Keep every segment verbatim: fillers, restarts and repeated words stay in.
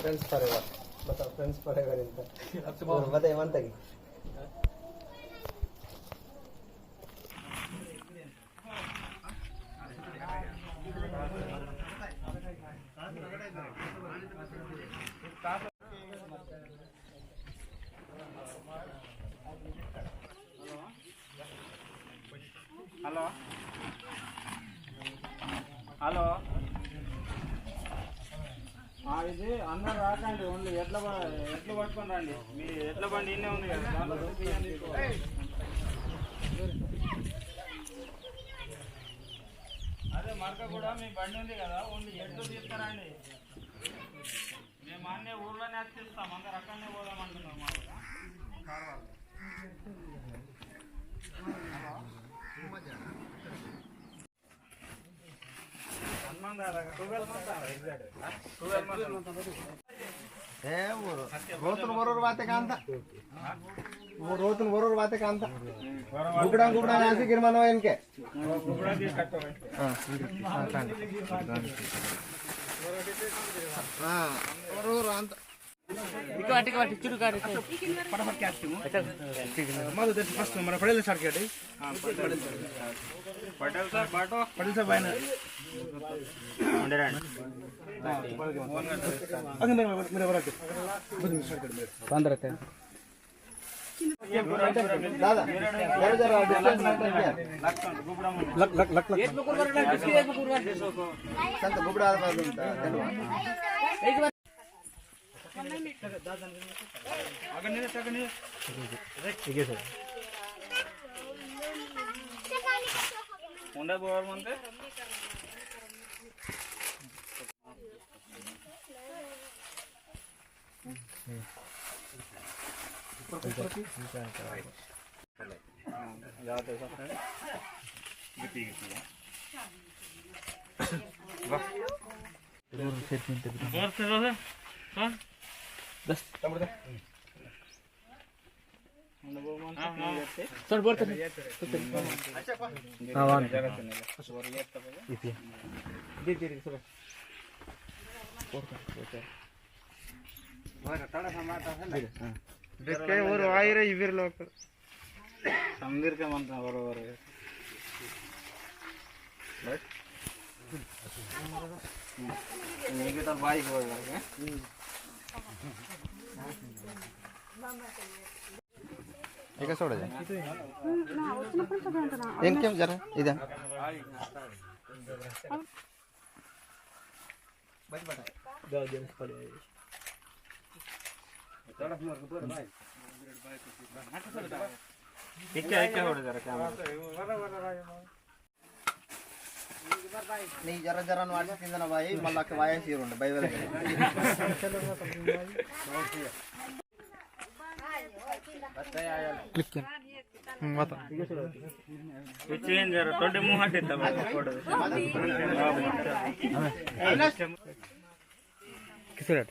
Friends forever. बताओ, friends forever इनका। अच्छा, और बताइए, मन तक। Hello, hello. ఆ, ఇది అందరు రాకండి, ఓన్లీ ఎడ్ల బ-, ఎడ్లు పట్టుకొని రండి. మీ ఎడ్ల బండి ఇన్నే ఉంది కదా, దాంట్లో తీయండి. అదే మరక కూడా మీ బండి ఉంది కదా, ఓన్లీ ఎడ్లు తీసుకురండి. మేము అన్నీ ఊర్లోనే అతికిస్తాం, అందరు అక్కడనే పోదామంటున్నారు మా ఊరు. సార్ వాళ్ళు. ఏ ఊరు? రోతులు వరూరు వాతే కాంత. ఓ రోతులు వరూరు వాతే కాంత. గుబ్బడం గుబ్బడం ఆసి గిరమనో ఇన్కే. ఆ, ఆ, కాండి. ఆ, వరూరు అంత. इको हट, इको हट, चुरू कर। फटाफट क्या हटती हूँ? अच्छा, ठीक है। मारो देख, first हमारा पटेल सर क्या है? हाँ, पटेल सर, बाटो। पटेल सर भाई ना। हाँ, अगर मेरे, मेरे बड़ा के। बंद रहते हैं। दादा, जरा, जरा distance maintain किया। Luck, luck, luck, luck. संत गुबड़ा आ रहा था, धन्यवाद। सर, बोल कर। हाँ, हाँ। हाँ, हाँ। इसी। दे, दे, दे, सर। बोल कर, बोल कर। देख के वो आए रहे इवर लोग। समदीर के मन था बरोबर है। बस। हम्म। ये तो बाइक हो गया। एक छोड़ दे। इनके जरा इधर। इक्के, इक्के छोड़ जरा कैमरा। नहीं, जरा, जरा नवाज तीन दिन भाई, मल्ला के वाया सीर उंडे, भाई, भाई। Click कर। हम्म, बता। पिच्छे जरा थोड़े मुंह हटे तब फोटो। किस रेट?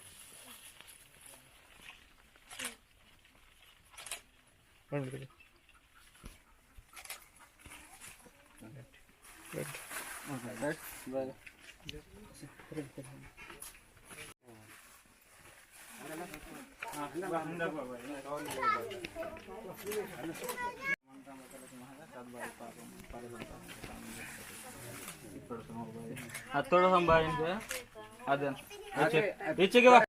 అది తోడు సంభావించే. అదే. ఇచ్చి, ఇచ్చికి వా.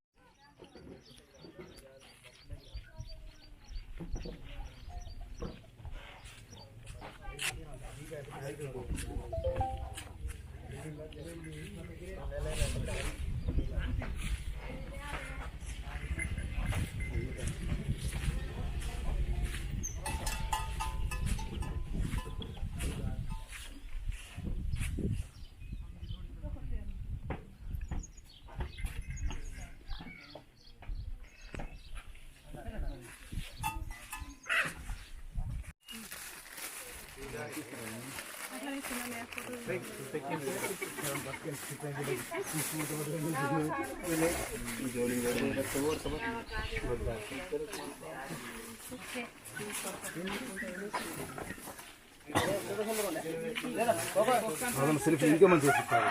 అతను సెల్ఫీ ఇంకే మంచిగా తీస్తారు.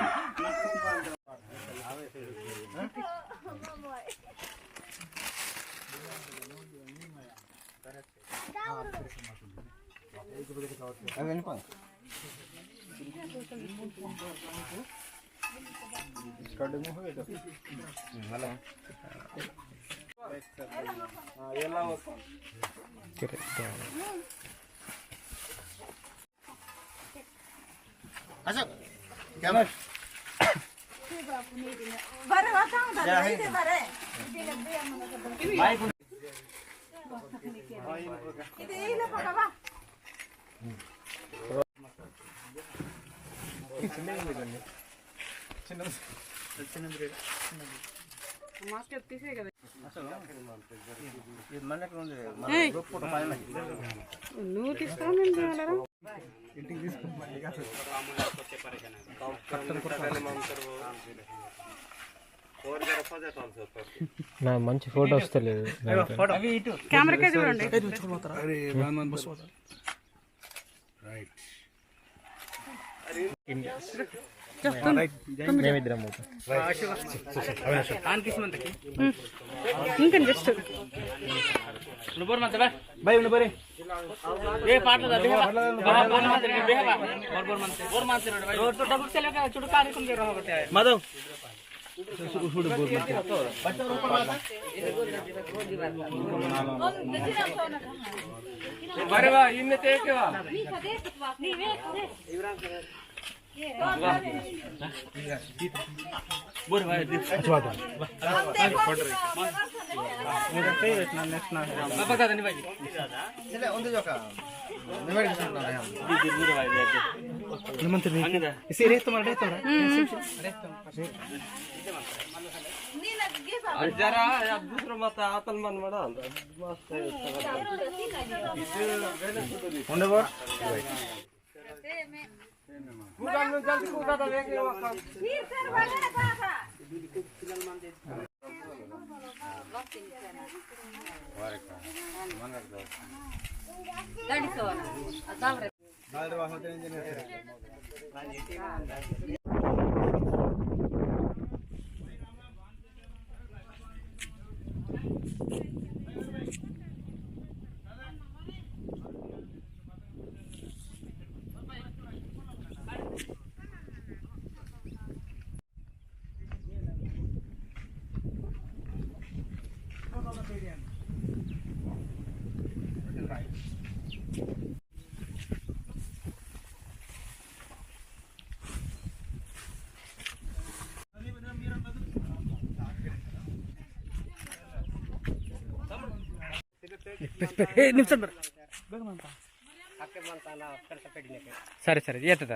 ఏయ్. నువ్వు తీసుకో, నేను తేవాలరా? నా మంచి ఫోటో వస్తలేదు. కెమెరాకే చూడండి. మేమిద్దరం పోతాం. ఇంకా జస్ట్ నువ్వు బోర్ మంత బా. బాయ్, నువ్వు బోరే. ఏ పాటలు బోర్ మంత. బోర్ మంత. బోర్ మంత. డబ్బులు సెలవు కదా, చుట్టూ కార్యక్రమం జరగబోతే. మాధవ్. अरे वाह, इनने तो एक वाह। बोल भाई, अच्छा बात है। बाबा का धनी भाई। चले, उनके जो का। निमंत्रण नहीं। इसे रेत तुम्हारा, रेत तुम्हारा। जरा यार, दूसरा मत आतल मन मड़ा। मस्त है। ಏ, ನಿಮಿಷ ಬರ್ರಿ. ಸರಿ, ಸರಿ, ಎತ್ತದ.